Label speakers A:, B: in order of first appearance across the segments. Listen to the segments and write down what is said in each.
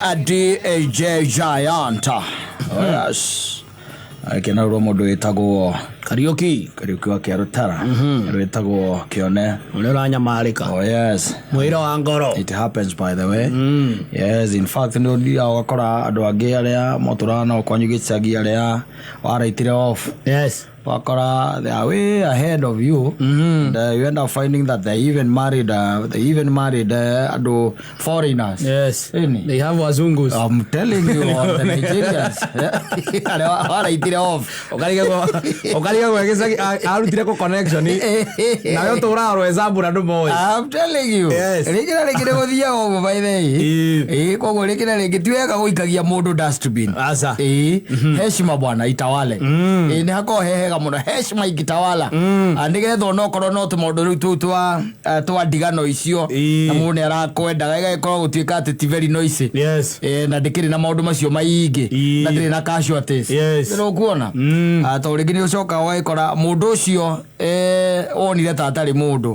A: A DJ Giant. Oh, yes. Akenarwo mũndũ wĩtagwo
B: Kariũki.
A: Kariũki wa Kĩarũtara, wĩtagwo Kĩone.
B: Ũrĩa ũranyamarĩka.
A: Oh yes.
B: Mwĩra wa ngoro.
A: It happens, by the way. Yes, in fact nĩ ũthiaga ũgakora andũ angĩ arĩa motũraga nao kwanyu gĩcagi, arĩa waraitire off, wakora they are way ahead of you, and you end up finding that they even married andũ foreigners. Ĩni.
B: They have wazungus.
A: I'm telling you, all the Nigerians arĩa waraitire off.
B: Ũkarigagwo gĩcagi arutire kũ connection nawe ũtũraga rwezambu na ndũmoĩ.
A: I'm telling you. Rĩngĩ na rĩngĩ nĩ gũthiaga ũguo, by the way. Ĩĩ, koguo rĩngĩ na rĩngĩ ti wega gũikagia mũndũ dustbin.
B: Aca.
A: Ĩĩ, heshima bwana itawale. Ĩĩ, nĩ hakoragwo he hega mũno heshima ikitawala. Ah, nĩgetha onokorwo no tũmaũndũ rĩu tũu twa ndigano icio na mũndũ nĩ arakwendaga ĩgagĩkorwo gũtuĩka atĩ ti very noisy. Ĩĩ, na ndĩkĩrĩ na maũndũ macio maingĩ na ndĩrĩ na casualties. Nĩ ũkuona? Ah, tondũ rĩngĩ nĩ ũcokaga ũgagĩkora mũndũ ũcio wonire ta atarĩ mũndũ,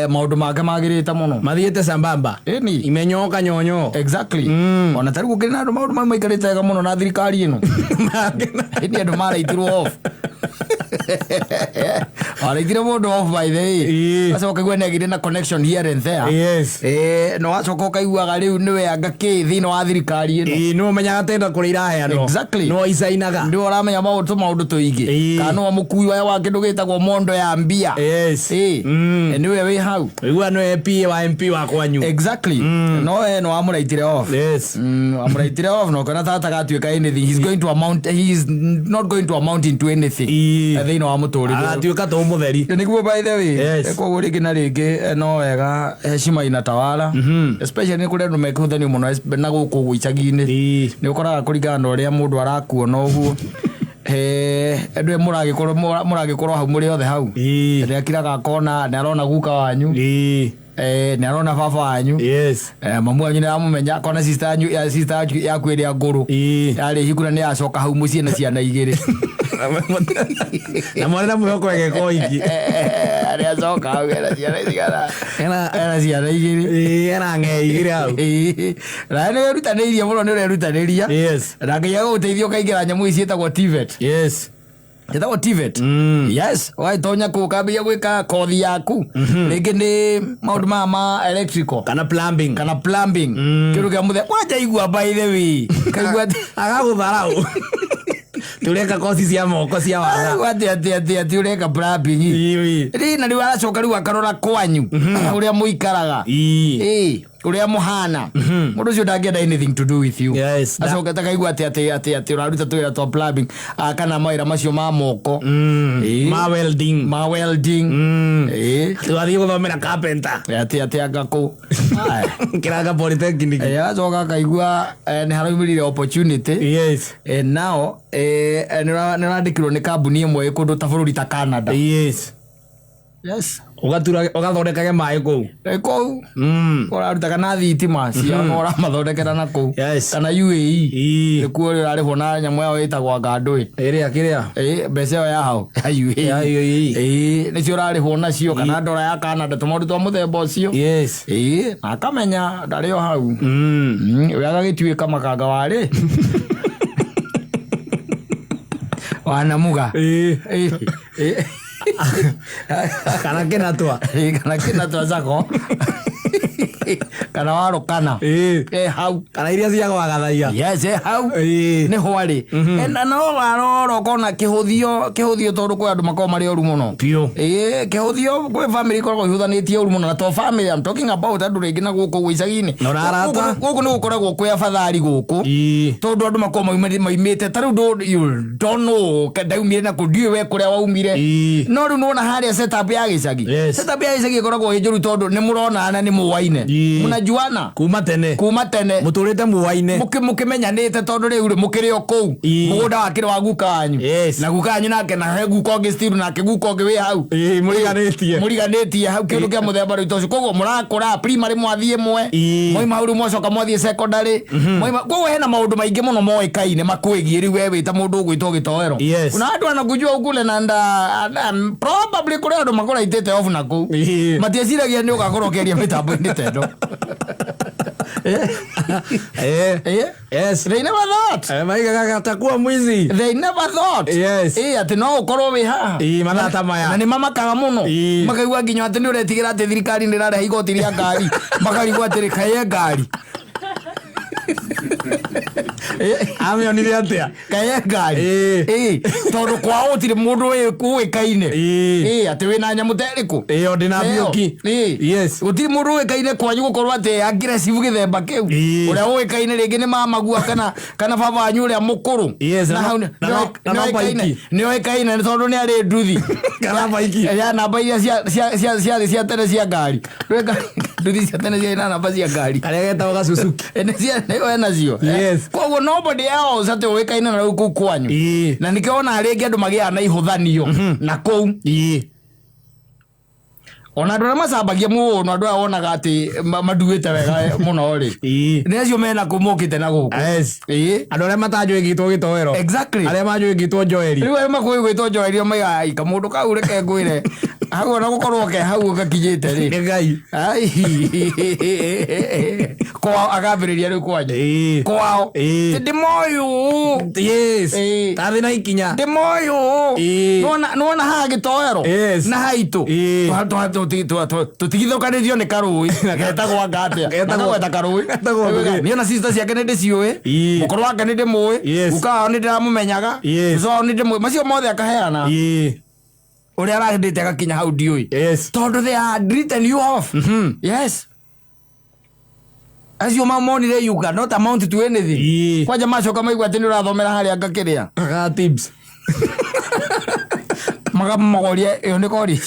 A: maũndũ make magĩrĩte mũno.
B: Mathiĩte sambamba.
A: Ĩni.
B: Imenyoka nyonyo.
A: Exactly. Ona tarĩu gũkĩrĩ na andũ maũndũ mau maikarĩte wega mũno na thirikari ĩno. Ĩni, andũ maraitirwo off, waraitire mũndũ off, by the way, acoka ũkaigua nĩ agĩire na connection here and there. Na wacoka ũkaiguaga rĩu nĩwe anga kĩ thĩinĩ wa thirikari ĩno.
B: Ĩĩ, nĩwe ũmenyaga tenda kũrĩa iraheanwo. Nĩwe icainaga.
A: Nĩwe ũramenya maũndũ tũingĩ, kana nĩwe mũkui wa kĩndũ gĩtagwo mondo ya mbia. Ĩĩ. Nĩwe wĩ hau.
B: Ũiguaga nĩwe PA wa MP wa kwanyu.
A: Exactly. No we no wamũraitire off. Wamũraitire off na ũkona tata gatuĩka anything, he is not going to amount into anything thĩinĩ wa mũtũrĩre.
B: Agatuĩka tũ mũtheri.
A: Nĩguo, by the way. Koguo rĩngĩ na rĩngĩ no wega heshima inatawala, especially nĩ kũrĩ andũ mekũhũthanio mũno na gũkũ ũguo icagi-inĩ. Nĩ ũkoraga kũringana na ũrĩa mũndũ arakuona ũguo, andũ mũragĩkorwo hau mũrĩ othe hau, nĩ akiraga akona nĩ arona guka wanyu, nĩ arona baba wanyu, mamu wanyu nĩ aramũmenya, akona sister yanyu ya sister yaku ĩrĩa ngũrũ yarĩ hiku na nĩ yacoka hau mũciĩ na ciana igĩrĩ.
B: Na mwana na mwĩhoko egeka ũhiki.
A: Arĩa acoka hau ena ciana cigana? Ena ciana igĩrĩ.
B: Ĩĩ, ena ng'ee igĩrĩ hau.
A: Ĩĩ. Na nĩ wĩrutanĩirie mũno, nĩ ũrerutanĩria na Ngai agũgũteithia ũkaingĩra nyamũ ici ciĩtagwo TVET. Ĩtagwo TVET. Yes, ũgagĩtonya kũu ũkambĩrĩria gwĩka kothi yaku, rĩngĩ nĩ maũndũ maya ma electrical
B: kana plumbing.
A: Kana plumbing, kĩndũ kĩa mũthemba kwanja igua, by the way, kaigua atĩ
B: Agagũtharau tũreka kothi cia moko cia watha.
A: Kaigua atĩ ũreka plumbing. Rĩ na rĩu aracoka rĩu akarora kwanyu ũrĩa mũikaraga, ĩĩ, ũrĩa mũhana, mũndũ ũcio ndangĩenda anything to do with you. Acoka takaigua atĩ ũraruta tũwĩra twa plumbing, kana mawĩra macio ma moko. Ĩĩ.
B: Ma welding.
A: Ma welding. Ĩĩ.
B: Twathiĩ gũthomera carpenter.
A: Atĩ anga kũ. Aya.
B: Kĩranga polytechnic.
A: Agacoka akaigua nĩ haraumĩrire opportunity. Nao nĩ ũrandĩkirwo nĩ kambuni ĩmwe ĩ kũndũ ta bũrũri ta Canada.
B: Ũgatura ũgathondekage maĩ kũu.
A: Kũu ũraruta kana thitima cia ũramathondekera na kũu kana UAE. Nĩkuo rĩ ũrarĩhwo na nyamũ yao ĩtagwo anga ndũĩ.
B: Ĩrĩa kĩrĩa?
A: Ĩ, mbeca ĩyo ya hau ya UAE.
B: Ya UAE.
A: Ĩ, nĩcio ũrarĩhwo nacio, kana ndora ya Canada, tũmaũndũ twa mũthemba ũcio. Ĩ, na akamenya ndarĩ o hau. We agagĩtuĩka makanga warĩ wanamuga.
B: Ĩĩ.
A: Ĩ, ĩ.
B: Kana kĩnatwa.
A: Ĩ, kana kĩnatwa sako kana warũkana. Ĩ hau.
B: Kana iria cia gwagathaia.
A: Yes, ĩ hau. Nĩ hwarĩ na no warora ũkona kĩhũthio tondũ kwĩ andũ makoragwo marĩ oru mũno.
B: Biũ.
A: Ĩĩ, kĩhũthio kwĩ family ikoragwo ihũthanĩtie ũru mũno, na to family I'm talking about, andũ rĩngĩ na gũkũ ũguo icagi-inĩ.
B: Na ũrarata.
A: Gũkũ nĩ gũkoragwo kwĩ abathari gũkũ tondũ andũ makoragwo maumĩte ta rĩu you don't know ndaumire na kũ, ndiũĩ we kũrĩa waumire. No rĩu nĩwona harĩa setup ya gĩcagi, setup ya gĩcagi ĩkoragwo ĩ njũru tondũ nĩ mũronana, nĩ mũwaine, mũnajuana.
B: Kuma tene.
A: Kuma tene.
B: Mũtũrĩte muwaine.
A: Mũkĩmenyanĩte tondũ rĩu rĩ mũkĩrĩ o kũu. Mũgũnda wakĩrĩ wa guka wanyu na guka wanyu nake na he guka ũngĩ still nake guka ũngĩ wĩ hau.
B: Ĩĩ, mũriganĩtie.
A: Mũriganĩtie hau, kĩndũ kĩa mũthemba rĩu tocio. Koguo mũrakũra primary mwathiĩ ĩmwe, mwaima hau rĩu mwacoka mwathiĩ secondary, mwaima koguo hena maũndũ maingĩ mũno moĩkaine makwĩgiĩ rĩu we wĩ ta mũndũ ũgwĩtwo gĩtoero. Kuna andũ anakujua ukule na nda probably kũrĩ andũ makũraitĩte off na kũu. Matieciragia nĩ ũgakorwo ũkĩaria mĩtambo-inĩ ta ĩno.
B: Eh.
A: Eh?
B: Yes.
A: They never thought.
B: Eh, maigaga atakuwa mwizi.
A: They never thought.
B: Yes.
A: Ĩ, atĩ no ũkorwo wĩ haha.
B: Ĩ, mathaa ta maya.
A: Na nĩ mamakaga mũno.
B: Ĩ.
A: Makaigua nginya atĩ nĩ ũretigĩra atĩ thirikari nĩ ĩrarehe igoti rĩa ngari. Makarigwo atĩrĩ kaĩ ngari.
B: Amĩonire atĩa?
A: Kaĩ ngari.
B: Ĩ.
A: Ĩ, tondũ kwao gũtirĩ mũndũ ũĩkaine.
B: Ĩ.
A: Ĩ, atĩ wĩna nyamũ ta ĩrĩkũ?
B: Ĩ, o ndĩna
A: Ĩyo.
B: mbiũki.
A: Ĩ.
B: Yes.
A: Gũtirĩ mũndũ ũĩkaine kwanyu gũkorwo atĩ aggressive gĩthemba kĩu.
B: Ĩ.
A: Ũrĩa ũĩkaine rĩngĩ nĩ mamagua kana baba wanyu ũrĩa mũkũrũ.
B: Yes,
A: Na
B: na no-
A: hau
B: na no- na no baiki.
A: nĩoĩkaine nĩ tondũ nĩ arĩ nduthi.
B: Kana baiki.
A: Ya namba iria ciarĩ cia tene cia ngari. Ndũĩ nduthi cia tene ciarĩ na namba cia ngari.
B: Karĩa getagwo gacucuki.
A: Nĩ cia nacio.
B: Yes.
A: Koguo nobody else atĩ ũĩkaine na rĩu kũu kwanyu.
B: Ĩ.
A: Na nĩkĩo ona rĩngĩ andũ magĩaga na ihũthanio na kũu.
B: Ĩ.
A: Ona andũ arĩa macambagia mũno andũ aya wonaga atĩ manduĩte wega mũno rĩ.
B: Ĩ.
A: Nĩ acio mena kũ mokĩte na gũkũ.
B: Yes.
A: Ĩ.
B: Andũ arĩa matanjũĩ ngĩtwo gĩtoero.
A: Exactly.
B: Arĩa manjũĩ ngĩtwo Joeli.
A: Rĩu arĩa makũĩ gwĩtwo Joeli maigaga ai kamũndũ kau reke ngwĩre hau ona gũkorwo ke hau gakinyĩte rĩ.
B: Nĩ Ngai.
A: Ai. Kwao agambĩrĩria rĩu kwanyu.
B: Ĩ.
A: Kwao.
B: Ĩ.
A: Ti ndĩmoĩ.
B: Yes.
A: Ĩ.
B: Tathĩ na ikinya.
A: Ndĩmoĩ.
B: Ĩ.
A: Nĩwona haha gĩtoero
B: Yes.
A: na haitũ.
B: Ĩ.
A: Tũtigithũkanĩtio nĩ karũĩ. Getagwo anga atĩa?
B: Getagwo-
A: Nakagweta karũĩ.
B: Getagwo ndũgĩ.
A: Niĩ ona sister ciake nĩ ndĩciũĩ.
B: Ĩ.
A: Mũkũrũ wake nĩ ndĩmũĩ.
B: Yes.
A: Guka wao nĩ ndĩramũmenyaga.
B: Yes.
A: Cũcũ wao nĩ ndĩmũĩ. Macio mothe akaheana.
B: Ĩ.
A: Ũrĩa arahĩndĩte agakinya hau ndiũĩ.
B: Yes.
A: Tondũ they had written you off. Yes. Acio mamonire you cannot amount to anything.
B: Ĩ.
A: Kwanja macoka maigua atĩ nĩ ũrathomera harĩa ngakĩrĩa.
B: Ga tips.
A: Makamagoria ĩyo nĩ college.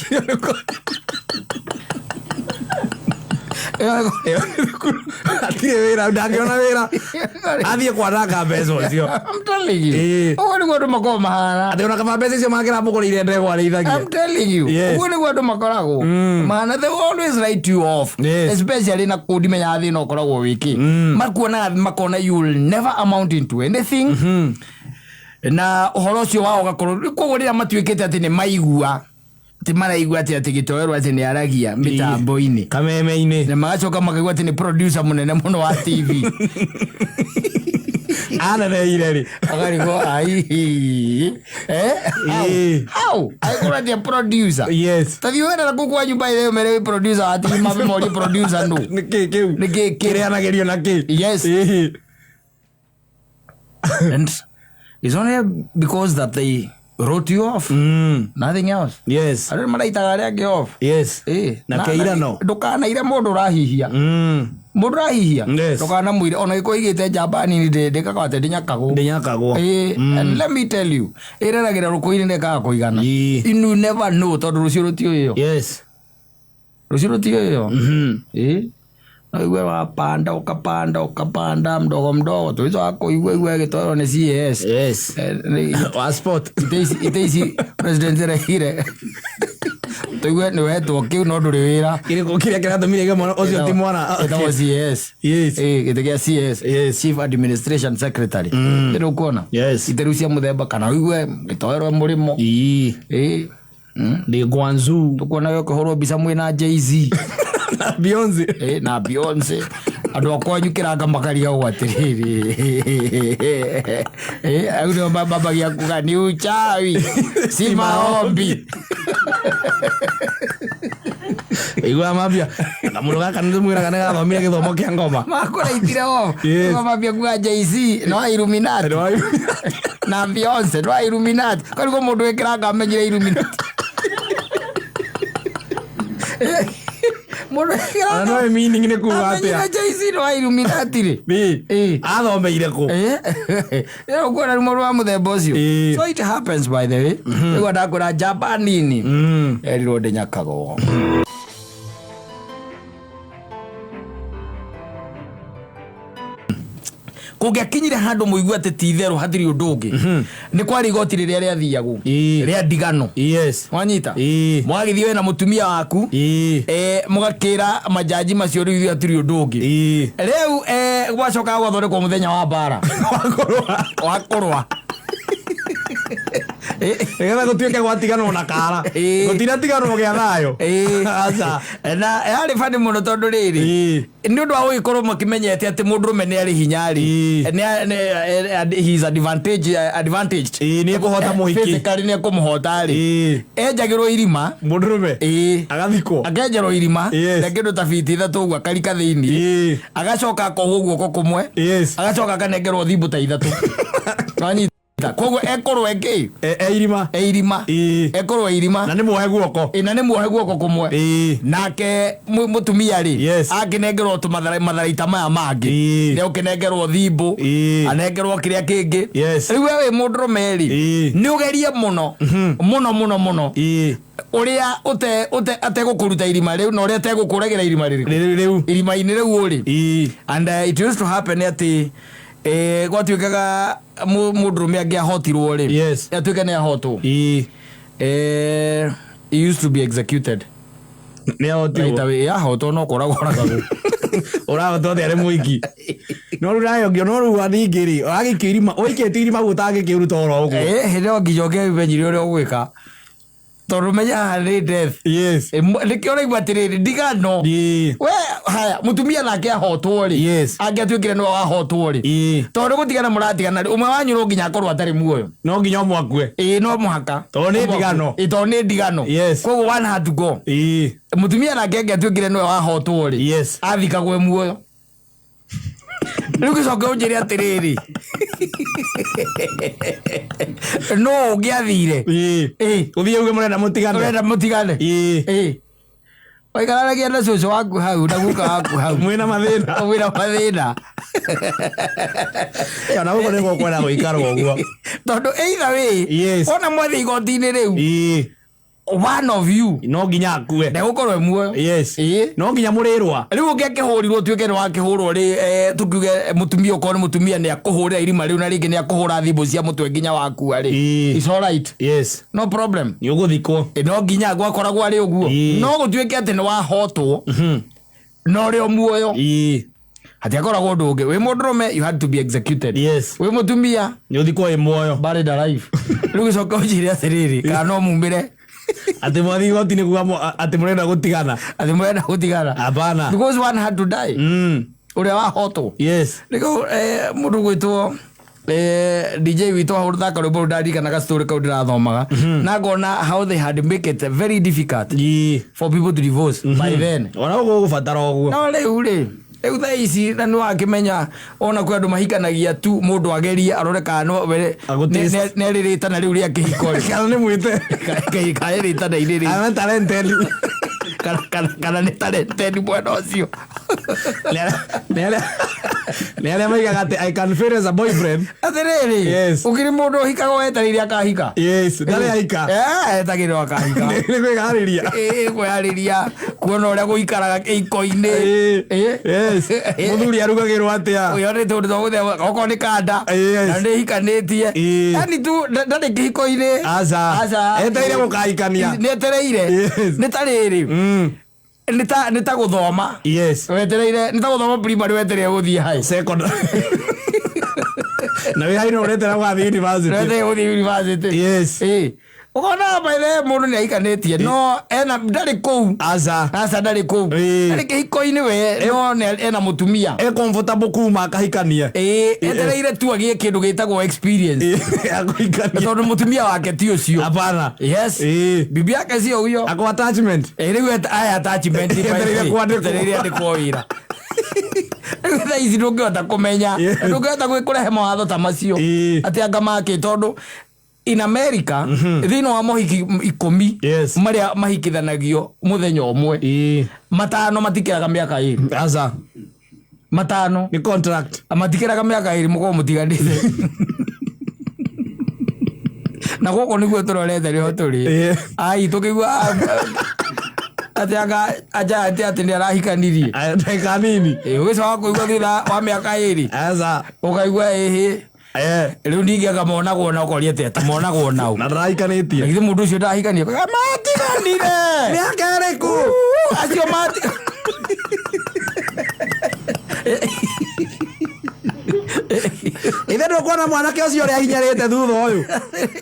A: Ĩyo
B: Ĩyo nĩ thukuru. Hatirĩ wĩra ndangĩona wĩra. Athiĩ kwananga mbeca ũcio.
A: I'm telling you.
B: Ĩ.
A: Ũguo nĩguo andũ makoragwo mahana.
B: Atĩ ona kaba mbeca icio mangĩramũgũrĩire ndegwa arĩithagia.
A: I'm telling you.
B: Yes.
A: Ũguo nĩguo andũ makoragwo. Mahana they will always write you off.
B: Yes.
A: Especially na kũu ndimenyaga thĩna ũkoragwo wĩkĩ. Makuonaga makona you will never amount into anything. Na ũhoro ũcio wao ũgakorwo koguo rĩrĩa matuĩkĩte atĩ nĩ maigua atĩ maraigua atĩ atĩ gĩtoerwo atĩ nĩ aragia mĩtambo-inĩ
B: Kameme-inĩ.
A: na magacoka makaigua atĩ nĩ producer mũnene mũno wa TV.
B: Aneneire rĩ.
A: Akarigwo ai eh
B: Ĩ.
A: how aikorwo atĩ producer
B: Yes.
A: tathiĩ wĩra kũu kwanyu by the way mere wĩ producer wa TV mabe morie producer nũ.
B: Nĩ kĩ kĩu?
A: Nĩ kĩ kĩu?
B: Kĩrĩanagĩrio na kĩ?
A: Yes.
B: Ĩ.
A: And it's only because that they wrote you off. Nothing else.
B: Yes.
A: Andũ nĩ maraitaga arĩa angĩ off.
B: Yes.
A: Ĩ.
B: Na kĩirano.
A: Ndũkanaire mũndũ ũrahihia. Mũndũ ũrahihia.
B: Yes.
A: Ndũkanamwĩre ona gĩkorwo igĩte njamba nini ndĩkaga atĩ ndĩnyakagwo.
B: Ndĩnyakagwo.
A: Ĩ, and let me tell you, ĩreragĩra rũkũ-inĩ ndĩkaga kũigana.
B: Ĩ.
A: You never know tondũ rũciũ rũtiũĩyo.
B: Yes.
A: Rũciũ rũtiũĩyo. Ĩ. No igue wapanda ukapanda ukapanda mdogo mdogo tuizo wako igue igue gĩtoero nĩ CAS.
B: Yes.
A: Eh,
B: Wa sport.
A: ite ici president aregire tũigue nĩ wetwo kĩu no ndũrĩ wĩra.
B: Kĩrĩkũ kĩrĩa kĩratũmire igue mwana ũcio ti mwana.
A: Ĩtagwo CS.
B: Yes.
A: Ĩ, gĩtĩ gĩa CS.
B: Yes.
A: Chief Administration Secretary. Nĩ ũkuona?
B: Yes.
A: Ite rĩu cia mũthemba kana ũigue gĩtoero mũrĩmo.
B: Ĩ.
A: Ĩ.
B: Ndĩ Guangzhou.
A: Tũkuona we ũkĩhũrwo mbica mwĩna Jay-Z.
B: Na Beyonce.
A: Ĩ, na Beyonce. Andũ a kwanyu kĩranga makarigagwo atĩrĩrĩ. Ĩ, au nĩo mambagia kuga ni uchawi si maombi.
B: Igua mambia. Kamũndũ gaka nĩtũmwĩraga nĩgathomire gĩthomo kĩa ngoma.
A: Makũraitire o.
B: Yes.
A: Mambia kuga Jay-Z no Illuminati. Na Beyonce no Illuminati. Karigwo mũndũ wĩkĩranga amenyire Illuminati. Mũndũ
B: Ona
A: wĩkĩranga
B: no meaning nĩ kuga
A: amenyire
B: atĩa.
A: Jay-Z no Illuminati rĩ.
B: Ĩ.
A: Ĩ.
B: Athomeire kũ?
A: Ĩyo ũkuona nĩ mũndũ wa mũthemba ũcio.
B: Ĩ.
A: So it happens by the way. Rĩu ndakwĩra njamba nini. Erirwo ndĩnyakagwo. Kũngĩakinyire handũ mũigue atĩ ti itherũ hatirĩ ũndũ ũngĩ nĩ kwarĩ igoti rĩrĩa rĩathiagwo
B: Ĩ.
A: rĩa ndigano.
B: Yes.
A: Wanyita?
B: Ĩ.
A: Mwagĩthiĩ we na mũtumia waku
B: Ĩ.
A: mũgakĩra majaji macio rĩu ithuĩ hatirĩ ũndũ ũngĩ.
B: Ĩ.
A: Rĩu gwacokaga gwathondekwo mũthenya wa mbara
B: Wakũrũa.
A: wa kũrũa.
B: Nĩgetha gũtuĩke gwatiganwo na kara.
A: Ĩĩ.
B: Gũtinatiganwo gĩa thayũ.
A: Ĩĩ.
B: Aca.
A: Na yarĩ bani mũno tondũ rĩrĩ,
B: Ĩĩ.
A: nĩ ũndũ wa gũgĩkorwo makĩmenyete atĩ mũndũrũme nĩ arĩ hinya rĩ,
B: Ĩĩ.
A: he is advantaged.
B: Ĩĩ, nĩ ekũhota mũhiki.
A: Physically nĩ ekũmũhota rĩ,
B: Ĩĩ.
A: enjagĩrwo irima.
B: Mũndũrũme.
A: Ĩĩ.
B: Agathikwo.
A: Akenjerwo irima
B: Yes.
A: na kĩndũ ta biti 3 ũguo akarika thĩinĩ,
B: Ĩĩ.
A: agacoka akohwo guoko kũmwe,
B: Yes.
A: agacoka akanengerwo thimbu ta 3. Wanyita? Koguo ekorwo ĩkĩ?
B: E irima.
A: E irima.
B: Ĩĩ.
A: Ekorwo e irima.
B: Na nĩ muohe guoko.
A: Ĩ, na nĩ muohe guoko kũmwe.
B: Ĩĩ.
A: Nake mũtumia rĩ,
B: Yes.
A: akĩnengerwo tũmatharaita maya mangĩ,
B: Ĩĩ.
A: nĩ ũkĩnengerwo thimbu,
B: Ĩĩ.
A: anengerwo kĩrĩa kĩngĩ.
B: Yes.
A: Rĩu we wĩ mũndũrũme rĩ,
B: Ĩĩ.
A: nĩ ũgerie mũno mũno mũno mũno
B: Ĩĩ.
A: ũrĩa ũte ũte ategũkũruta irima rĩu na ũrĩa ategũkũragĩra irima rĩrĩkũ?
B: Rĩu rĩu.
A: Irima-inĩ rĩu ũrĩ.
B: Ĩĩ.
A: And it used to happen atĩ gwatuĩkaga mũndũrũme angĩahotirwo rĩ,
B: Yes.
A: atuĩke nĩ ahotwo,
B: Ĩĩ.
A: he used to be executed.
B: Nĩ ahotirwo.
A: Right away. Ahotwo no kũragwo oragagwo.
B: Ũrahotwo atĩa arĩ mũiki? No rĩu nayo no rĩu ningĩ rĩ, ũragĩikio irima, ũikĩtie irima guo ũtangĩkĩruta oro ũguo.
A: Hĩndĩ ĩyo nginya ũngĩamenyire ũrĩa ũgwĩka, tondũ menya haha nĩ death.
B: Yes.
A: Nĩkĩo ũraigua atĩrĩrĩ, ndigano.
B: Ĩĩ.
A: We haya, mũtumia nake ahotwo rĩ,
B: Yes.
A: angĩatuĩkire nĩwe wahotwo rĩ,
B: Ĩĩ.
A: tondũ gũtigana mũratigana rĩ, ũmwe wanyu no nginya akorwo atarĩ muoyo.
B: No nginya ũmwe akue.
A: Ĩĩ, no mũhaka.
B: Tondũ nĩ ndigano.
A: Ĩĩ, tondũ nĩ ndigano.
B: Yes.
A: Koguo one had to go.
B: Ĩĩ.
A: Mũtumia nake angĩatuĩkire nĩwe wahotwo rĩ,
B: Yes.
A: athikagwo e muoyo. Rĩu gĩcoke ũnjĩre atĩrĩrĩ, no ũngĩathire?
B: Ĩĩ.
A: Ĩĩ.
B: Ũthiĩ uge mũrenda mũtigane.
A: Ũrenda mũtigane.
B: Ĩĩ.
A: Ĩĩ. Waikaranagia na cũcũ waku hau na guka waku hau.
B: Mwĩna mathĩna.
A: Wĩna mathĩna.
B: Ĩĩ, ona gũkũ nĩguo kwenda gũikarwo ũguo.
A: Tondũ either way,
B: Yes.
A: ona mwathiĩ igoti-inĩ rĩu,
B: Ĩĩ.
A: one of you
B: No nginya akue.
A: ndegũkorwo e muoyo.
B: Yes.
A: Ĩĩ.
B: No nginya mũrĩrwa.
A: Rĩu ũngĩakĩhũrirwo ũtuĩke nĩ wakĩhũrwo rĩ, tũkiuge mũtumia, okorwo nĩ mũtumia nĩ akũhũrĩra irima rĩu na rĩngĩ nĩ akũhũra thimũ cia mũtwe nginya wakua rĩ,
B: Ĩĩ.
A: it's all right.
B: Yes.
A: No problem.
B: Nĩ ũgũthikwo.
A: Ĩ, no nginya gwakoragwo arĩ ũguo.
B: Ĩĩ.
A: No gũtuĩke atĩ nĩ wahotwo na ũrĩ o muoyo,
B: Ĩĩ.
A: hatiakoragwo ũndũ ũngĩ. Wĩ mũndũrũme, you had to be executed.
B: Yes.
A: Wĩ mũtumia,
B: Nĩ ũthikwo wĩ muoyo.
A: buried alive. Rĩu gĩcoke ũnjĩre atĩrĩrĩ, kana no mumĩre
B: Atĩ mwathiĩ igoti-inĩ kuga atĩ mũrenda gũtigana.
A: Atĩ mũrenda gũtigana?
B: Hapana.
A: Because one had to die. Ũrĩa wahotwo.
B: Yes.
A: Nĩkĩo mũndũ gwĩtwo DJ witũ ahũthaka rwĩmbo rũu, ndarikana gastory kau ndĩrathomaga na ngona how they had make it very difficult
B: Ĩĩ.
A: for people to divorce by then.
B: Ona gũkũ gũgũbatara ũguo.
A: No rĩu rĩ, rĩu thaa ici na nĩ wakĩmenya ona kwĩ andũ mahikanagia tu mũndũ agerie arore kana no
B: Agũtaste.
A: nĩ arĩ rĩtana rĩu rĩa kĩhiko rĩ.
B: Kana nĩ mwĩte.
A: Kana rĩtana-inĩ rĩ.
B: Kana talented.
A: Kana nĩ talented mwena ũcio.
B: Nĩ arĩa maigaga atĩ I can fail as a boyfriend.
A: Atĩrĩrĩ,
B: Yes.
A: ũkĩrĩ mũndũ ũhikaga wetereire akahika.
B: Yes. Ndarĩ aika.
A: Etagĩrĩrwo akahika.
B: Nĩ kwĩharĩria.
A: Ĩĩ, kwĩharĩria kuona ũrĩa gũikaraga gĩiko-inĩ.
B: Ĩĩ.
A: Ĩĩ.
B: Yes. Mũthuri arugagĩrwo atĩa?
A: Ũyũ nĩ tũndũ twa gũthema okorwo nĩ kanda,
B: Yes.
A: na nĩ hikanĩtie,
B: Ĩĩ.
A: yani tu ndarĩ kĩhiko-inĩ.
B: Aca.
A: Aca.
B: Etereire gũkahikania.
A: Nĩ etereire.
B: Yes.
A: Nĩ ta rĩrĩ, nĩ ta gũthoma.
B: Yes.
A: Wetereire, nĩ ta gũthoma primary, wetereire gũthiĩ high.
B: Secondary. Na wĩ high no ũretera gũgathiĩ university.
A: Wetereire gũthiĩ university.
B: Yes.
A: Ĩĩ. Ũkona by the way mũndũ nĩ ahikanĩtie no ena ndarĩ kũu.
B: Aca.
A: Aca, ndarĩ kũu.
B: Ĩĩ.
A: Ndarĩ kĩhiko-inĩ we, no ena mũtumia.
B: E comfortable kuma akahikanie.
A: Ĩĩ, etereire tu agĩe kĩndũ gĩtagwo experience.
B: Ĩĩ, akũhikania.
A: Tondũ mũtumia wake ti ũcio.
B: Hapana.
A: Yes.
B: Ĩĩ.
A: Bibi yake si ũcio.
B: Ako attachment.
A: Ĩĩ, rĩu aya attachment.
B: Etereire kwandĩkwo.
A: Etereire andĩkwo wĩra. Rĩu thaa ici ndũngĩhota kũmenya,
B: Yes.
A: ndũngĩhota kũrehe mawatho ta macio
B: Ĩĩ.
A: atĩ anga makĩ, tondũ in America thĩinĩ wa mohiki 10
B: Yes.
A: marĩa mahikithanagio mũthenya ũmwe,
B: Ĩĩ.
A: 5 matikĩraga mĩaka 2.
B: Aca.
A: 5
B: Nĩ contract.
A: matikĩraga mĩaka 2 mũkorwo mũtiganĩte, na gũkũ nĩguo tũrorete nĩho tũrĩ.
B: Ĩĩ.
A: Ai, tũkĩigua atĩ anga anja atĩ nĩ arahikanirie.
B: Aya, ndagĩka nini.
A: Ĩ, ũgĩcoka kũigua thutha wa mĩaka 2
B: Aca.
A: ũkaigua ĩhĩ,
B: Eh.
A: rĩu ningĩ anga monagwo na ũkoria atĩ atĩ monagwo nau.
B: Na ndarahikanĩtie.
A: Na githĩ mũndũ ũcio ndahikanie? Matiganire.
B: Mĩaka ĩrĩkũ?
A: Acio mati
B: Ithe ndũ Ndũkuona mwanake ũcio ũrĩa ahinyarĩte thutha ũyũ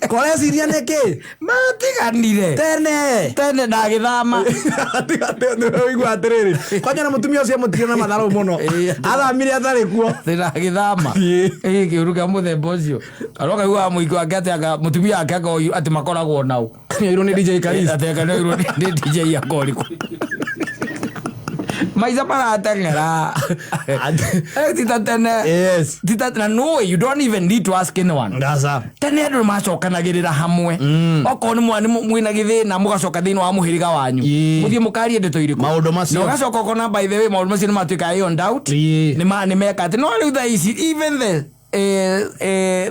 B: koreciria nĩkĩ
A: Matiganire
B: tene.
A: Tene na agĩthama.
B: Ũigua atĩrĩrĩ, kwanja na mũtumia ũcio mũtigire na matharũ mũno.
A: Ĩĩ.
B: Athamire atarĩ kuo.
A: Thĩna agĩthama.
B: Ĩĩ.
A: Ĩĩ, kĩũru kĩa mũthemba ũcio kana ũkaiguaga mũingĩ wake atĩ anga mũtumia wake anga atĩ makoragwo nao.
B: Nĩoirwo nĩ DJ Karis.
A: Atĩ anga nĩoirwo nĩ DJ anga ũrĩkũ. Maica marateng'era. Eh, ti ta tene. Ti ta na no, you don't even need to ask anyone.
B: Ndaca.
A: Tene andũ nĩmacokanagĩrĩra hamwe, okorwo nĩ mwa mwĩna gĩthĩna, mũgacoka thĩinĩ wa mũhĩrĩga wanyu, mũthiĩ mũkarie ndeto irĩkũ.
B: Maũndũ macio.
A: Na ũgacoka ũkona, by the way, maũndũ macio nĩ matuĩka ironed out. Nĩ meka atĩ no rĩu thaa ici even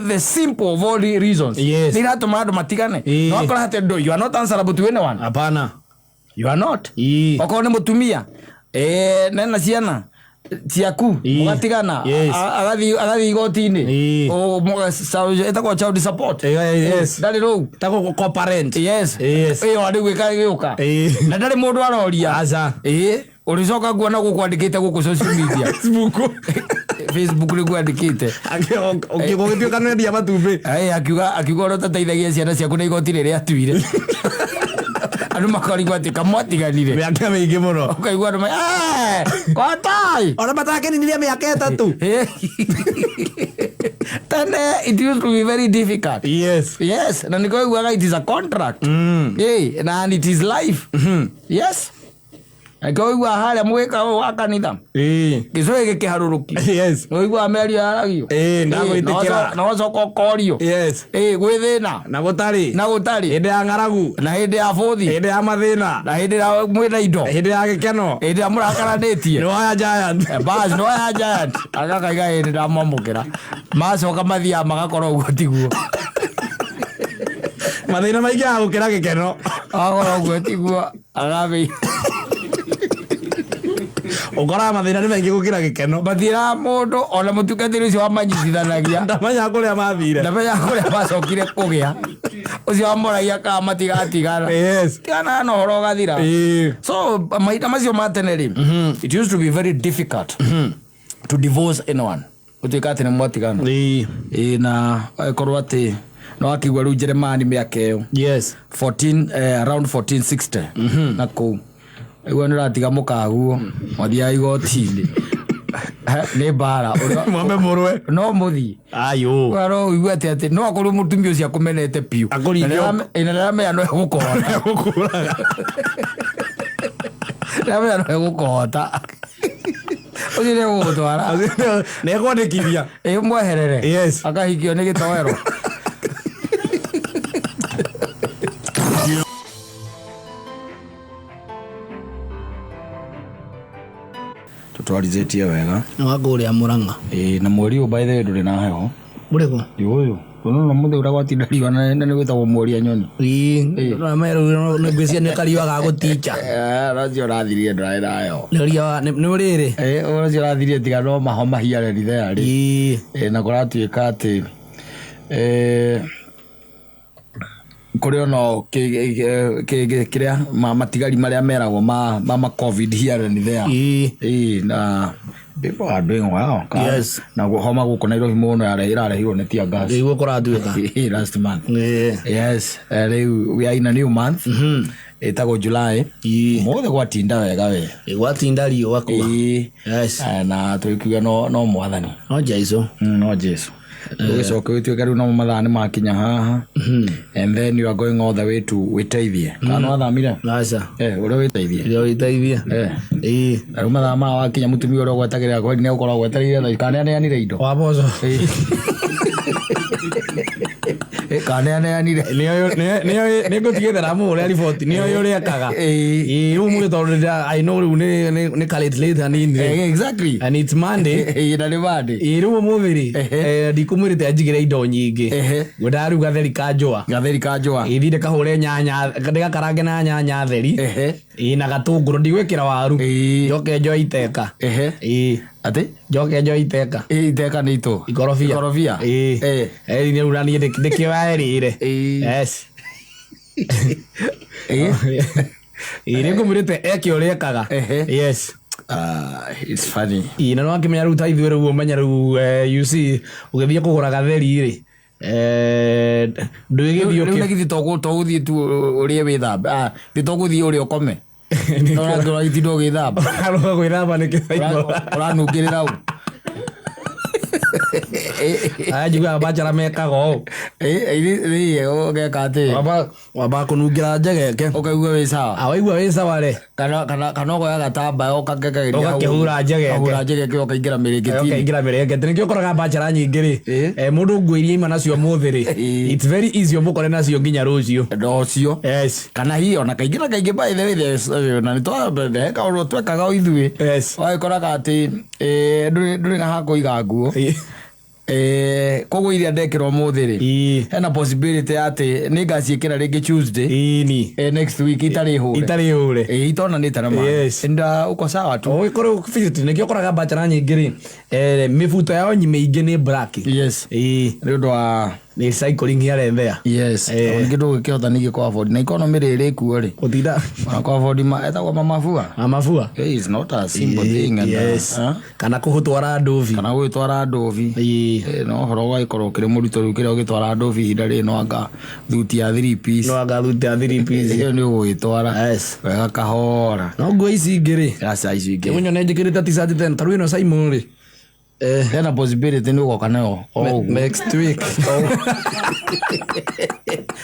A: the simple of all the reasons nĩ iratũma andũ matigane. No akora atĩ ndũ, you are not answerable to anyone.
B: Hapana.
A: You are not. Okorwo nĩ mũtumia, nena ciana ciaku, mũgatigana, agathiĩ igoti-inĩ. Ĩtagwo child support. Ndarĩ rũu.
B: Tako co-parent.
A: Yes. Ĩyo rĩu ĩgĩũka na ndarĩ mũndũ aroria.
B: Aca.
A: Ĩĩ, ũrĩcoka kuona gũkũ andĩkĩte gũkũ social media.
B: Facebook.
A: Facebook nĩguo andĩkĩte.
B: Ũgĩtuĩka nĩendia matumbĩ.
A: Ĩĩ, akiuga ũrĩa ũtateithagia ciana ciaku na igoti rĩrĩa atuire, andũ makarigwo atĩ kamwatiganire
B: mĩaka mĩingĩ mũno.
A: Ũkaigua andũ kotai.
B: Ona matakĩninirie mĩaka 3.
A: Tene it used to be very difficult. Yes, na nĩkĩo ũiguaga it is a contract. Ĩĩ, na and it is life. Yes, nĩkĩo ũiguaga harĩa mũgĩka ũyũ wa kanitha gĩcũhĩ gĩkĩharũrũkio, ũiguaga mĩario yaragio.
B: Ĩĩ, ndagwĩtĩkĩra.
A: Na ũgacoka ũkorio. Ĩĩ, gwĩ thĩna.
B: Na gũtarĩ.
A: Na gũtarĩ.
B: Hĩndĩ ya ng'aragu.
A: Na hĩndĩ ya bũthi.
B: Hĩndĩ ya mathĩna.
A: Na hĩndĩ ĩrĩa mwĩna indo.
B: Hĩndĩ ya gĩkeno.
A: Hĩndĩ ĩrĩa mũrakaranĩtie.
B: Nĩ waya giant.
A: Eh, bas no ya giant agakaiga hĩndĩ ndamwamũkĩra, macoka mathiaga magakorwo ũguo tiguo.
B: Mathĩna maingĩ ya gũkĩra gĩkeno.
A: Agakorwo ũguo tiguo agambĩ.
B: Ũkoraga mathĩna nĩ maingĩ gũkĩra gĩkeno.
A: Mathiĩraga mũndũ ona mũtungatĩri ũcio wamanyitithanagia.
B: Ndamenya kũrĩa mathire.
A: Ndamenya kũrĩa macokire kũgĩa ũcio wamoragia kana matigatigana. Tigana na ũhoro ũgathira. So mahinda macio ma tene rĩ, it used to be very difficult to divorce anyone, gũtuĩka atĩ nĩ mwatigana. Ĩĩ, na agĩkorwo atĩ no akĩigua rĩu Jeremani mĩaka ĩyo 14 around 1460 na kũu iguo nĩ ũratiga mũkaguo mathiaga igoti-inĩ. Eh, nĩ mbara.
B: Mwambe mũrwe.
A: No mũthiĩ.
B: Ayo.
A: No ũigue atĩ no akorwo mũtumia ũcio akũmenete biũ.
B: Akũringe.
A: Na nĩaramenya no egũkũhota.
B: Gũkũraga.
A: Nĩaramenya no egũkũhota, ũcio nĩ egũgũtwara.
B: Nĩ ekwandĩkithia.
A: Ĩ, mweherere. Akahikio nĩ gĩtoero. Tũtwarithĩtie wega.
B: Nĩ wakũrĩa Mũrang'a.
A: Ĩĩ, na mweri ũyũ, by the way, ndũrĩ na heho.
B: Ũrĩkũ?
A: Ĩ, ũyũ ũnona mũthĩ ũrĩa gwatinda riũa na nĩ gwĩtagwo mweri nyoni.
B: Nĩ ngwĩciria nĩ kariũa ga gũtinja.
A: Ũcio ũrathirie ndũrarĩ na heho.
B: Nĩ riũa nĩ ũrĩrĩ.
A: Ĩ, ũcio ũrathirie tiga no mahoma hiareri there rĩ. Ĩ, na kũratuĩka atĩ kũrĩ ona kĩrĩa matigari marĩa meragwo ma COVID here and there. Ĩ, na people are doing well. Na homa gũkũ Nairobi mũno ĩrarehirwo nĩ tear gas.
B: Nĩguo kũratuĩka.
A: Last month. Yes, rĩu we are in a new month ĩtagwo July. Mũthĩ gwatinda wega we.
B: Gwatinda riũa kuo.
A: Ĩĩ. Na tũkiuga no mwathani.
B: No Jesu.
A: No Jesu ũgĩcoka ũgĩtuĩka rĩu namo mathaa nĩ makinya haha, and then you are going all the way to wĩteithie, kana nĩ wathamire?
B: Aca.
A: Eh, ũrĩa wĩteithie.
B: Ũrĩa wĩteithie.
A: Eh. Na rĩu mathaa maya wakinya, mũtumia ũrĩa ũgwetagĩrĩra kweri nĩ ũkoragwo gwetereire thaa ici, kana nĩaneanire indo?
B: Wa mboco.
A: Eh, kana nĩaneanire?
B: Nĩ ngũtigĩte ndamũhũrĩra riboti nĩoĩ ũrĩa ekaga.
A: Ĩĩ.
B: Ĩĩ, rĩu mũndũ tondũ I know rĩu nĩ ka late late hanini rĩ.
A: Exactly.
B: And it's Monday.
A: Ĩĩ, na nĩ Monday.
B: Ĩĩ, rĩu ũmũthĩ rĩ, ndikũmwĩrĩte anjigĩre indo nyingĩ. Ngwendaga rĩu gatheri ka njũa.
A: Gatheri ka njũa.
B: Ĩĩ, thiĩ ndĩkahũre nyanya, ndĩgakarange na nyanya theri. Ĩĩ, na gatũngũrũ, ndigwĩkĩra waru. Njoke njoe iteka. Ĩĩ.
A: Atĩ?
B: Njoke njoe iteka.
A: Ĩĩ, iteka nĩ itũ.
B: Ikorobia.
A: Ikorobia.
B: Ĩĩ. Ĩĩ, rĩu na niĩ ndĩkĩoya ĩrĩre. Yes.
A: Ĩĩ.
B: Ĩĩ, nĩ ngũmwĩrĩte eke ũrĩa ekaga. Yes.
A: Ah, it's funny.
B: Ĩ, na nĩwakĩmenya rĩu ta ithuĩ rĩu ũmenye rĩu you see ũgĩthiĩ kũgũra gatheri rĩ ndwĩgĩthiĩ
A: Rĩu na githĩ to gũthiĩ tu ũrĩe wĩthambe. Ah, ti to gũthiĩ ũrĩe ũkome. Ũragĩtinda ũgĩthamba.
B: Ũraruga gwĩthamba nĩkĩ
A: Ũranungĩrĩra ũ.
B: Aya njiguaga bachelor mekaga ũũ.
A: Ũgeka atĩ
B: Wamba kũnungĩra njegeke.
A: Ũkaigua wĩ sawa.
B: Ah, waigua wĩ sawa rĩ.
A: Kana ũkoya gatambaya ũkakekagĩria hau.
B: Ũgakĩhura njegeke.
A: Ũkahura njegeke ũkaingĩra mĩrĩngĩti-inĩ.
B: Ũkaingĩra mĩrĩngĩti. Nĩkĩo ũkoraga bachelor nyingĩ rĩ. Mũndũ nguo iria aima nacio ũmũthĩ rĩ. It's very easy ũmũkore nacio nginya rũciũ.
A: Rũciũ.
B: Yes.
A: Kana hihi ona kaingĩ na kaingĩ by the way there's na nĩ twa kaũndũ twekaga o ithuĩ.
B: Yes.
A: Wagĩkoraga atĩ ndũrĩ na ha kũiga nguo. Koguo iria ndekĩra ũmũthĩ rĩ. Hena possibility atĩ nĩ ngaciĩkĩra rĩngĩ Tuesday. Next week itarĩ hũre.
B: Itarĩ hũre.
A: Itonanĩte na maĩ.
B: Yes.
A: And uko sawa tu.
B: Ũgĩkorwo nĩkĩo ũkoraga bachelor nyingĩ rĩ. Mĩbuto yao mĩingĩ nĩ black.
A: Yes. Nĩ ũndũ wa
B: Nĩ cycling here and there.
A: Yes. Ningĩ ndũgĩkĩhota ningĩ kũ afford. Na economy rĩrĩ ĩkuo rĩ.
B: Gũtinda.
A: Ona kũ afford etagwo mamabua.
B: Mamabua.
A: Hey, it's not a simple thing. And,
B: Yes. Kana kũhũtwara ndovi.
A: Kana gũgĩtwara ndovi. No ũhoro ũgagĩkorwo ũkĩrĩ mũritũ rĩu kĩrĩa ũgĩtwara ndovi ihinda rĩrĩ no anga thuti ya 3 piece.
B: No anga thuti ya 3 piece.
A: Ĩyo nĩ ũgũgĩtwara.
B: Yes.
A: Wega kahora.
B: No nguo ici ingĩ rĩ.
A: Aca ici ingĩ.
B: Ũnyone njĩkĩrĩte t-shirt tena. Ta rĩu ĩno Simon rĩ.
A: Hena possibility nĩ ũgoka nayo.
B: Next week.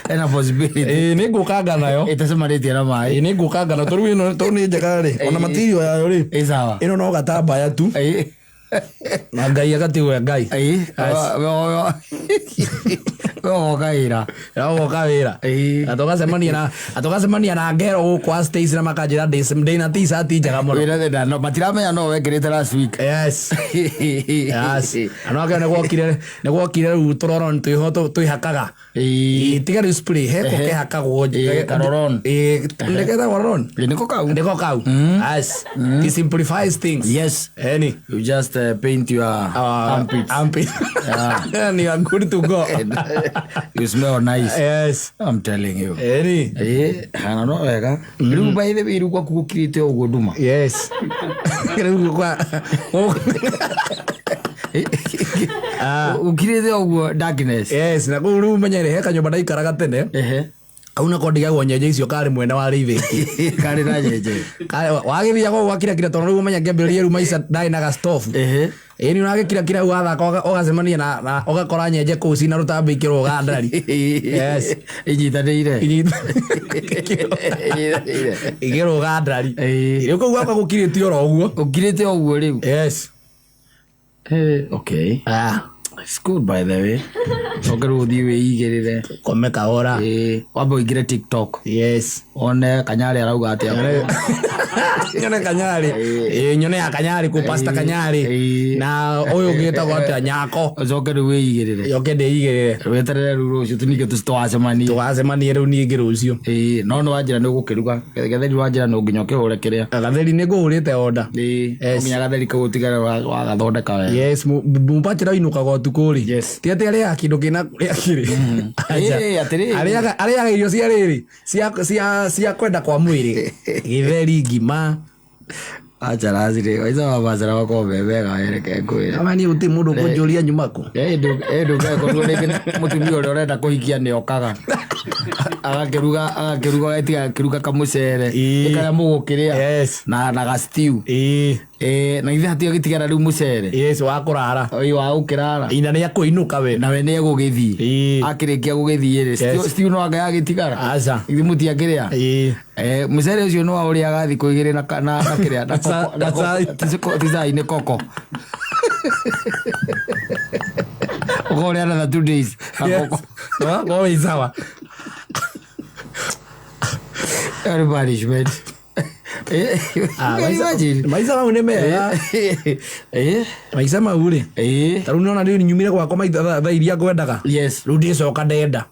A: Hena possibility.
B: Nĩ ngũkanga nayo.
A: Ĩtacemanĩtie na maĩ.
B: Nĩ ngũkanga nayo. Tondũ ĩno tondũ nĩ njega rĩ. Ona material yayo rĩ.
A: Ĩ sawa.
B: Ĩno no gatambaya tu. Na Ngai agatigwo Ngai.
A: We ũgoka wĩra.
B: Ũgoka wĩra. Na tũgacemania na ngero gũkũ a Stacy na makanjĩra ndĩna t-shirt njega mũno.
A: Wĩra thĩna no matiramenya no wekĩrĩte last week.
B: Yes. Yes. Na no akĩona nĩ gwokire rĩu tũroron twĩho twĩhakaga. Tiga rĩu spray heko kehakagwo.
A: Karoron.
B: Nĩgetagwo roron.
A: Nĩko kau.
B: Nĩko kau. Yes. It simplifies things.
A: Yes.
B: Any.
A: You just paint your armpits.
B: Armpit. And you are good to go.
A: You smell nice.
B: Yes.
A: I'm telling you.
B: Any.
A: Hana no wega. Rĩu by the way rĩu gwaku gũkirĩte ũguo nduma.
B: Yes. Rĩu kwa
A: Gũkirĩte ũguo darkness.
B: Yes, na kũu rĩu menye he kanyũmba ndaikaraga tene. Kau nako ndigagwo nyenje icio karĩ mwena wa rĩithĩ.
A: Karĩ na nyenje.
B: Wagĩthiaga ũguo wakirakira tondũ rĩu ũmenya ngĩambĩrĩria rĩu maica ndarĩ na gastofu. Ĩni ũragĩkirakira hau wathaka ũgacemania na ũgakora nyenje kũu cina rũtambĩ ikĩrũga ndari. Yes.
A: Inyitanĩire.
B: Inyitanĩire. Ikĩrũga ndari. Rĩu kũu gwakwa gũkirĩte oro ũguo.
A: Gũkirĩte ũguo rĩu.
B: Yes.
A: Okay. It's good by the way. Coke rĩu ũthiĩ wĩigĩrĩre.
B: Kome kahora.
A: Wambe ũingĩre TikTok.
B: Yes.
A: One Kanyarĩ arauga atĩa.
B: Nyone Kanyarĩ. Nyone ya Kanyarĩ kũ Pastor Kanyarĩ. Na ũyũ ũngĩ wĩtagwo atĩa Nyako.
A: Ũcoke rĩu wĩigĩrĩre.
B: Yoke ndĩigĩrĩre.
A: Weterere rĩu rũciũ tu ningĩ tũcemanie.
B: Tũgacemanie rĩu ningĩ rũciũ.
A: No nĩ wanjĩra nĩ ũgũkĩruga. Gatheri wanjĩra no nginya ũkĩhũre kĩrĩa.
B: Gatheri nĩ ngũhũrĩte order.
A: No nginya gatheri kau ũtigare wagathondeka wega.
B: Yes, mũbachĩra ũinũkaga ũtukũ rĩ.
A: Yes.
B: Ti atĩ arĩaga kĩndũ kĩna kũrĩa kĩrĩ.
A: Atĩrĩrĩ.
B: Arĩaga irio cia rĩrĩ, cia kwenda kwa mwĩrĩ. Gĩtheri, ngima.
A: Acha racirĩ, waica wa bachelor makoragwo me mega reke ngwĩre.
B: Ama niĩ gũtirĩ mũndũ ũkũnjũria nyuma kũ.
A: Ndũngĩkorwo rĩngĩ mũtumia ũrĩa ũrenda kũhikia nĩ okaga. Agakĩruga, agatiga akĩruga kamũcere. Karĩa mũgũkĩrĩa.
B: Yes.
A: Na ga stew. Na ithe hatirĩ gĩtigara rĩu mũcere.
B: Yes, wa kũrara.
A: Wa gũkĩrara.
B: Ina nĩ akũinũka we.
A: Nawe nĩ egũgĩthiĩ. Akĩrĩkia gũgĩthiĩ rĩ, stew no anga yagĩtigara.
B: Aca.
A: Ithe mũtiakĩrĩa. Mũcere ũcio no waũrĩaga thikũ igĩrĩ na kĩrĩa, na koko, ti cai, nĩ koko. Ũkorĩa another 2 days. Na koko.
B: No, wĩ sawa.
A: Every punishment.
B: Maica mau nĩ mega. Maica mau rĩ. Ta rĩu nĩwona rĩu nyumire gwakwa maita thaa iria ngwendaga.
A: Yes.
B: Rĩu ndĩcoka ndenda.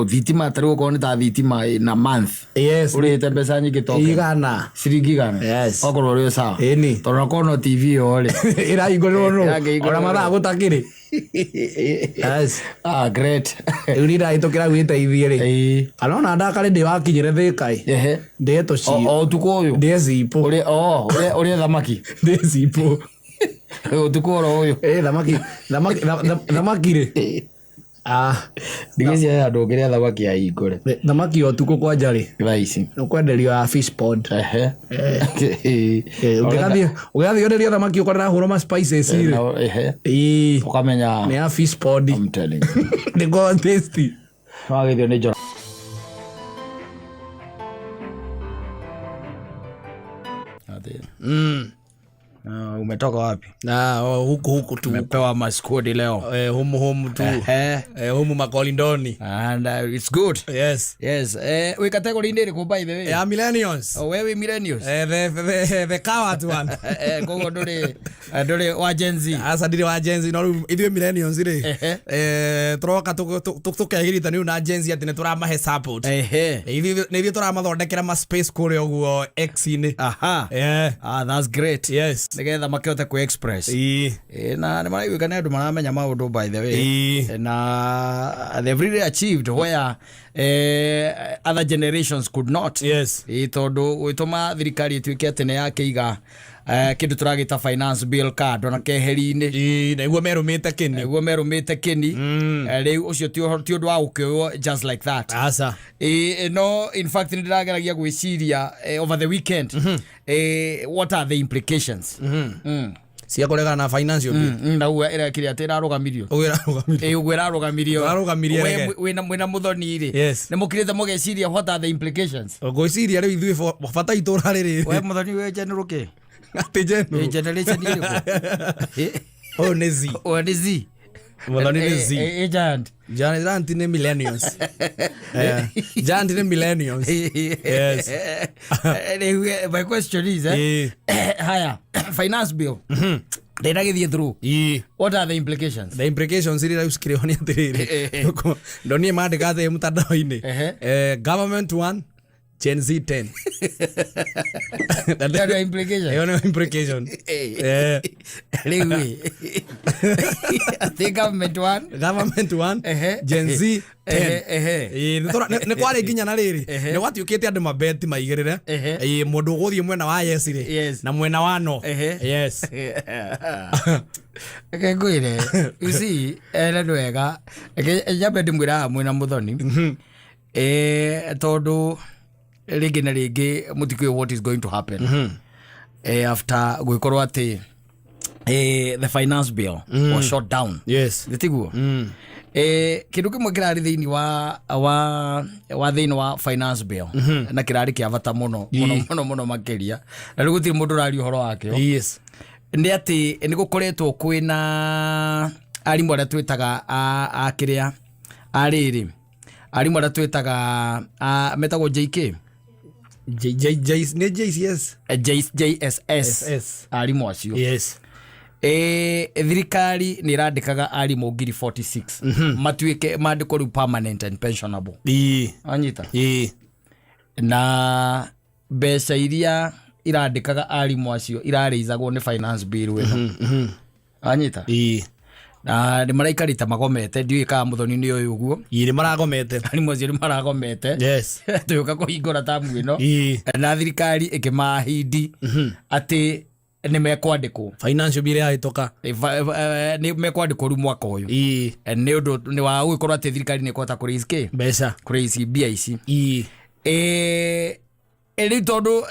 A: Thitima ta rĩu okorwo nĩ ta thitima na month.
B: Yes.
A: Ũrĩhĩte mbeca nyingĩ token.
B: Igana.
A: Ciringi igana.
B: Yes.
A: Okorwo ũrĩ o sawa.
B: Ĩni.
A: Tondũ okorwo no TV ĩyo rĩ.
B: Ĩrahingũrĩrwo nũ?
A: Ĩrahingũrĩrwo
B: Ona mathaa gũtakĩrĩ. Yes.
A: Ah, great.
B: Rĩu niĩ ndahĩtũkĩra gwĩteithie rĩ
A: Ĩĩ.
B: kana ona ndakare ndĩ wakinyĩre thĩka ĩ
A: Ehe.
B: ndĩe
A: O
B: tũci
A: o ũtukũ ũyũ.
B: ndĩe cipũ
A: Ũrĩa o ũrĩa ũrĩa thamaki.
B: ndĩe cipũ.
A: Ũtukũ oro ũyũ.
B: Ĩ thamaki thamaki thamaki rĩ, ah,
A: Ndigĩcia he andũ ũngĩrĩa thamaki ahingũre.
B: Thamaki ya ũtukũ kwanja rĩ,
A: Thaa ici.
B: ũkwenderio ya fish pond.
A: Ehe.
B: Ũngĩgathiĩ ũgĩathiĩ thamaki ũkorera hũrwo ma spices rĩ.
A: Ehe.
B: Ĩĩ.
A: Ũkamenya.
B: Nĩ ya fish pond.
A: I'm telling you.
B: Nĩkoragwo tasty.
A: Wagithio nĩ njora. Umetoka wapi?
B: Na oh, huku huku tu.
A: Umepewa maskodi leo.
B: Eh, humu humu tu.
A: Ehe.
B: Eh, humu makolindoni.
A: And it's good.
B: Yes.
A: Yes. Eh, wĩ category-inĩ ĩrĩkũ by the way?
B: Ya millennials.
A: Oh, wewe millennials.
B: Eh, the coward one.
A: Eh, koguo ndũrĩ ndũrĩ wa Gen Z.
B: Aca ndirĩ wa Gen Z no rĩu ithuĩ millennials rĩ,
A: Ehe.
B: eh, tũroka tũkegirita nĩ na Gen Z atĩ nĩ tũramahe support.
A: Ehe.
B: Nĩ ithuĩ tũramathondekera ma space kũrĩa ũguo X-inĩ.
A: Aha.
B: Eh.
A: Ah, that's great.
B: Yes.
A: Nĩgetha makĩhote kũ express.
B: Ĩĩ.
A: Eh, na nĩ maraiguĩka nĩ andũ maramenya maũndũ by the way.
B: Ĩĩ.
A: Na they've really achieved where other generations could not.
B: Yes.
A: Ĩ tondũ gwĩtũma thirikari ĩtuĩke atĩ nĩ yakĩiga kĩndũ tũragĩta finance bill card ona keheri-inĩ.
B: Ĩĩ, nĩguo merũmĩte kĩni.
A: Nĩguo merũmĩte kĩni. Rĩu ũcio ti ũhoro- ti ũndũ wa gũkĩoywo just like that.
B: Aca.
A: Ĩ, no in fact nĩ ndĩrageragia gwĩciria over the weekend, what are the implications
B: Cia kũregana na financial bill.
A: Na ũguo ĩrekire atĩ ĩrarũgamirio.
B: Ũguo ĩrarũgamirio.
A: Ĩ, ũguo ĩrarũgamirio.
B: Ĩrarũgamirie
A: We-
B: rege.
A: wĩna mũthoni rĩ,
B: Yes.
A: nĩ mũkirĩte mũgeciria what are the implications?
B: Ngwĩciria rĩu ithuĩ bata itũra rĩrĩ
A: We mũthoni wĩ general kĩ?
B: atĩ
A: Ĩ,
B: general.
A: generation ĩrĩkũ?
B: Ũyũ nĩ Z.
A: Ũyũ nĩ Z.
B: Mũthoni nĩ
A: Ĩ,
B: Z.
A: ĩ, ĩ, giant.
B: Giant nĩ millennials. Eh, giant nĩ millennials. Yes.
A: Rĩu, my question is,
B: Ĩ.
A: haya finance bill ndĩnagĩthiĩ through,
B: Ĩ.
A: what are the implications?
B: The implications iria rĩu cikĩrĩho nĩ atĩrĩrĩ, ndonire mandĩka thĩ mũtandao-inĩ.
A: Ehe.
B: Eh, government 1, Gen Z 10.
A: Ĩyo nĩyo implication.
B: Ĩyo nĩyo implication. Eh,
A: Rĩu ĩ, the government one,
B: government 1,
A: Ehe.
B: Gen Z 10.
A: Ehe, ehe.
B: Ĩĩ, nĩ kwarĩ nginya na rĩrĩ
A: Ehe.
B: nĩ gwatuĩkĩte andũ mabeti maigĩrĩre.
A: Ehe.
B: Ĩĩ, mũndũ ũgũthiĩ mwena wa yes rĩ,
A: Yes.
B: na mwena wa no.
A: Ehe.
B: Yes.
A: Reke ngwĩre, you see, ene nĩ wega. Reke nyambe ndĩmwĩre haha mwĩna mũthoni, tondũ rĩngĩ na rĩngĩ mũtikũĩ what is going to happen after gwĩkorwo atĩ the finance bill was shot down.
B: Yes.
A: Tiguo? Kĩndũ kĩmwe kĩrarĩ thĩinĩ wa thĩinĩ wa finance bill na kĩrarĩ kĩa bata mũno mũno mũno mũno makĩria, na rĩu gũtirĩ mũndũ ũraria ũhoro wakĩo,
B: Yes.
A: nĩ atĩ nĩ gũkoretwo kwĩna arimũ arĩa twĩtaga a kĩrĩa a rĩrĩ, arimũ arĩa twĩtaga metagwo JK.
B: J J J nĩ JCS.
A: JSS.
B: SS.
A: Arimũ acio.
B: Yes.
A: Thirikari nĩ ĩrandĩkaga arimũ 46,000 matuĩke mandĩkwo rĩu permanent and pensionable.
B: Ĩĩ.
A: Anyita?
B: Ĩĩ.
A: Na mbeca iria irandĩkaga arimũ acio irarĩizagwo nĩ finance bill ĩno, anyita?
B: Ĩĩ.
A: Na nĩ maraikarĩte magomete, ndiũĩ kana mũthoni nĩ ũyũ ũguo.
B: Ĩĩ, nĩ maragomete.
A: Arimũ acio nĩ maragomete.
B: Yes.
A: Tũgĩũka kũhingũra tamu ĩno,
B: Ĩĩ.
A: na thirikari ĩkĩmahindi atĩ nĩ mekwandĩkwo.
B: Financial bill yahĩtũka.
A: Nĩ mekwandĩkwo rĩu mwaka ũyũ.
B: Ĩĩ.
A: Nĩ ũndũ nĩ wa gũgĩkorwo atĩ thirikari nĩ ĩkũhota kũraise kĩ?
B: Mbeca.
A: Kũraise mbia ici.
B: Ĩĩ.
A: Rĩu tondũ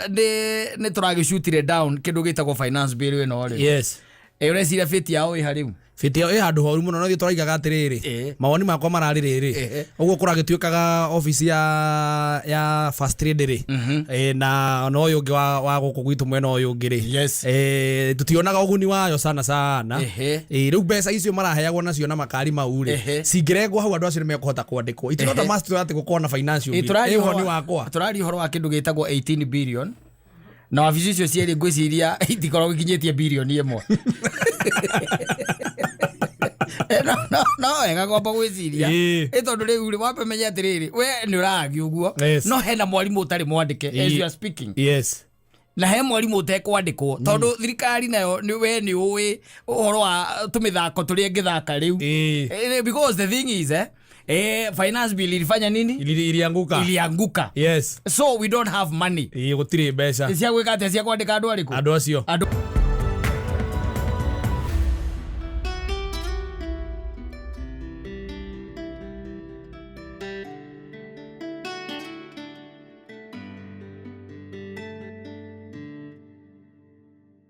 A: nĩ tũragĩcutire down kĩndũ gĩtagwo finance bill ĩno rĩ,
B: Yes.
A: ũreciria fate yao ĩha rĩu?
B: Bĩtĩ ĩyo ĩ handũ horu mũno, no ithuĩ tũraigaga atĩrĩrĩ,
A: Ĩĩ.
B: mawoni makwa mararĩ rĩrĩ,
A: Ehe.
B: ũguo kũragĩtuĩkaga obici ya first lady rĩ, na ũyũ ũngĩ wa gũkũ gwitũ mwena ũyũ ũngĩ rĩ,
A: Yes.
B: Tũtionaga ũguni wayo sana sana.
A: Ehe.
B: Rĩu mbeca icio maraheagwo nacio na makari mau rĩ,
A: Ehe.
B: cingĩrengwo hau, andũ acio nĩ mekũhota kwandĩkwo. It's not a must atĩ gũkorwo na financial bill.
A: Tũraria
B: Ĩ, woni
A: ũhoro wa-
B: wakwa.
A: Tũraria ũhoro wa kĩndũ gĩtagwo 18 billion, na wabici icio cierĩ ngwĩciria itikoragwo ikinyĩtie birioni 1. No wega kwamba gwĩciria.
B: Ĩĩ.
A: Ĩ tondũ rĩu rĩ, wambe menye atĩrĩrĩ, we nĩ ũragi ũguo,
B: Yes.
A: no hena mwarimũ ũtarĩ mwandĩke as you are speaking.
B: Yes.
A: Na he mwarimũ ũtekwandĩkwo tondũ thirikari nayo nĩ we nĩ ũĩ ũhoro wa tũmĩthako tũrĩa ĩngĩthaka rĩu. Because the thing is, finance bill ilifanya nini?
B: Ilianguka.
A: Ilianguka. So we don't have money.
B: Ĩĩ, gũtirĩ mbeca.
A: Cia gwĩka atĩa? Cia kwandĩka andũ arĩkũ?
B: Andũ acio.
A: Andũ.